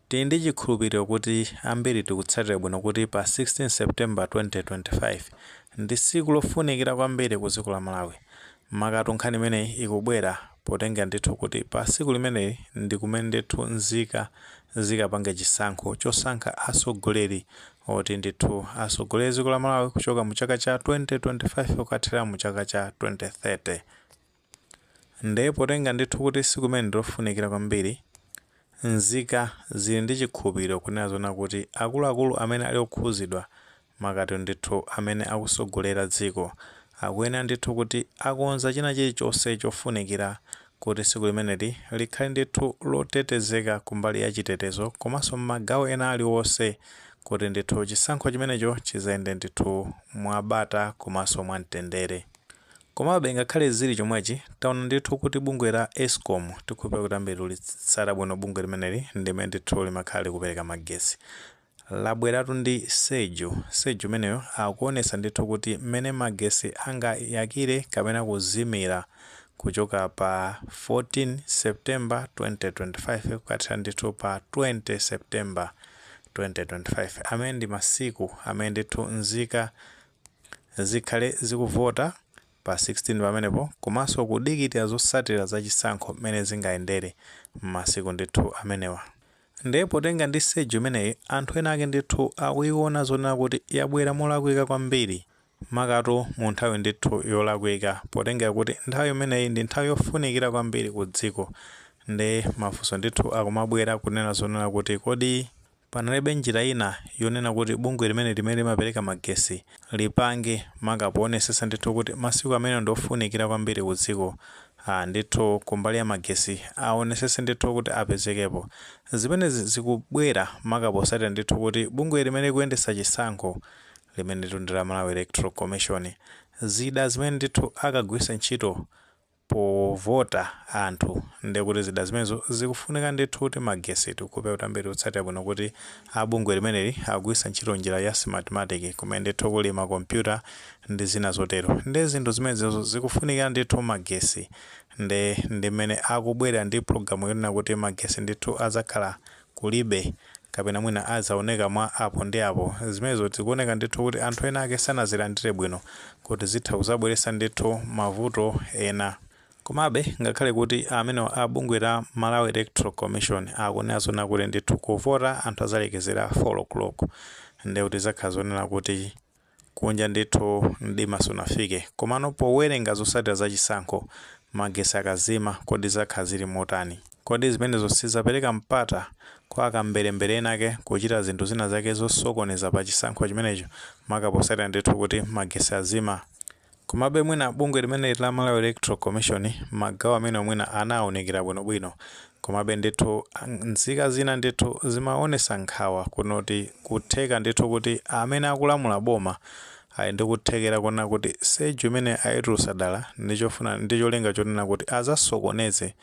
Tili ndi chikhulupiriro kuti ambiri tikutsatira bwino kuti pa 16 September 2025 ndi tsiku lofunikira kwambiri ku dziko la Malawi. Makatu nkhani imeneyi ikubwera potenga ndithu kuti pa tsiku limeneli ndi kumene ndithu nzika zikapange chisankho chosankha atsogoleri oti ndithu atsogolere dziko la Malawi kuchoka mu chaka cha 2025 kukathera mu chaka cha 2030. Ndiye potenga ndithu kuti tsiku limene ndilofunikira kwambiri, nzika zili ndi chikhulupiriro kunena zona kuti akuluakulu amene ali okhuzidwa, makatu ndithu amene akusogolera dziko, akuyenera ndithu kuti akonza china chilichonse chofunikira kuti tsiku limeneli likhale ndithu lotetezeka kumbali ya chitetezo komanso m'magawo ena aliwonse, kuti ndithu chisankho chimenecho chizayende ndithu mwabata komanso mwamtendere. Komabe ngakhale zili chomwechi, taona ndithu kuti bungwe la ESCOM, tikhulupirira kuti ambiri tulitsata bwino bungwe limeneli, ndimene ndithu limakhala likupereka magesi, labweratu ndi schedule. Schedule imeneyo akuonesa ndithu kuti mmene magesi angayakire kapena kuzimira kuchoka pa 14 September 2025 kukathera ndithu pa 20 September 2025, amene ndi masiku amene ndithu nzika zikhale zikuvota pa 16 pamenepo, komanso kudikirira zotsatira za chisankho mmene zingayendere m'masiku ndithu amenewa. Ndiye potenga ndi schedule imeneyi, anthu ena ake ndithu akuiona zonena kuti yabwera molakwika kwambiri, makatu mu nthawi ndithu yolakwika, potengera kuti nthawi imeneyi ndi nthawi yofunikira kwambiri ku dziko. Ndi mafunso ndithu akumabwera kunena zonena kuti kodi panalibe njira ina yonena kuti bungwe limene limapereka magesi lipange, maka poonetsetsa ndithu kuti masiku amene ndi ofunikira kwambiri ku dziko, ndithu kumbali ya magesi aonesese ndithu kuti apezekepo? Zimenezi zikubwera maka posatira ndithu kuti bungwe limene likuyendetsa chisankho, limene ndithu ndi la Malawi Electoral Commission, zida zimene ndithu akagwiritsa ntchito povota anthu, ndekuti zida zimenezo zikufunika ndithu kuti magesi. Tikupe kuti ambiri kutsatira bwino kuti abungwe limeneli akugwiritsa ntchito njira ya Smartmatic, kumene ndithu kuli makompyuta ndi zina zotero, ndi zinthu zimenezo zikufunika ndithu magesi. Ndi mmene akubwera ndi pulogalamu yonena kuti magesi ndithu azakhala kulibe kapena mwina azaoneka mwa apo ndi apo. Zimenezo zikuoneka ndithu kuti anthu ena ake sanazilandire bwino, kuti zitha kuzabweretsa ndithu mavuto ena. Komabe ngakhale kuti amene abungwe la Malawi Electoral Commission akunena zona kuti ndithu kuvota anthu azalekezera 4 o'clock, ndi kuti zakhala zonena kuti kunja ndithu mdima sunafike, komano powerenga zotsatira za chisankho magesi akazima, kodi zakhala zili motani? Kodi zimenezo sizapereka mpata kwa akamberembere enake kuchita zinthu zina zake zosokoneza pa chisankho chimenecho, maka posatira ndithu kuti magesi azima? Komabe mwina bungwe limene la Malawi Electoral Commission magawo amene mwina anawunikira bwinobwino. Komabe ndithu nzika zina ndithu zimaonesa nkhawa kunoti kutheka ndithu kuti amene akulamula boma ali ndi kuthekera kuona kuti schedule imene ayitulutsa dala ndichofuna ndi cholinga chonena kuti azasokoneze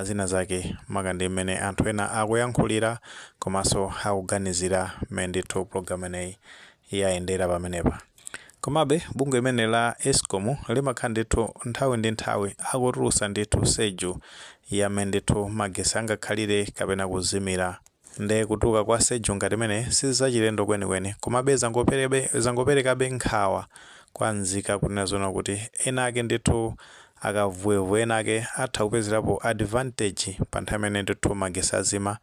zina zake, maka ndi mmene anthu ena akuyankhulira komanso akuganizira mmene ndithu program imeneyi yayendera pamenepa. Komabe bungwe limene la ESCOM limakhala ndithu nthawi ndi nthawi akutulutsa ndithu schedule yamene ndithu magesi angakhalire kapena kuzimira. Nde kutuluka kwa schedule ngati imene sizachilendo kwenikweni, komabe zangoperekabe nkhawa kwa nzika kunena zona kuti ena ake ndithu akavuevuwe ena ake atha kupezerapo advantage pa nthawi imene ndithu magesi azima,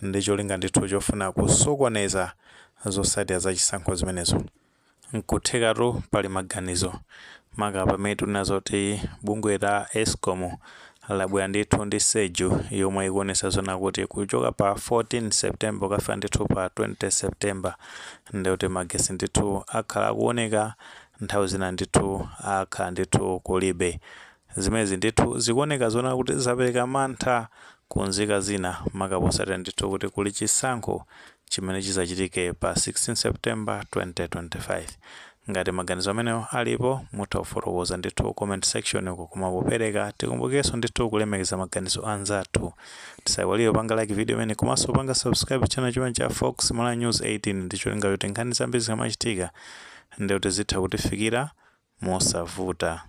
ndi cholinga ndithu chofuna kusokoneza zotsatira za chisankho zimenezo. Nkuthekatu pali maganizo, maka pamene tunena zoti bungwe la ESCOM labwera ndithu ndi schedule yomwe ikuonetsa zona kuti kuchoka pa 14 September kukafika ndithu pa 20 September, ndikuti magesi ndithu akhala akuoneka nthawi zina, ndithu akhala ndithu kulibe. Zimenezi ndithu zikuoneka zona kuti zapereka mantha ku nzika zina, maka posatira ndithu kuti kuli chisankho chimene chizachitike pa 16 September 2025. Ngati maganizo amenewo alipo, mutha kufotokoza ndithu comment section uko. Koma popereka, tikumbukirenso ndithu kulemekeza maganizo anzathu. Tisayiwalire kupanga like video imene komanso kupanga subscribe channel chimene cha Fox Malawi News 18, ndi cholinga choti nkhani zambiri zikamachitika ndikuti zitha kutifikira mosavuta.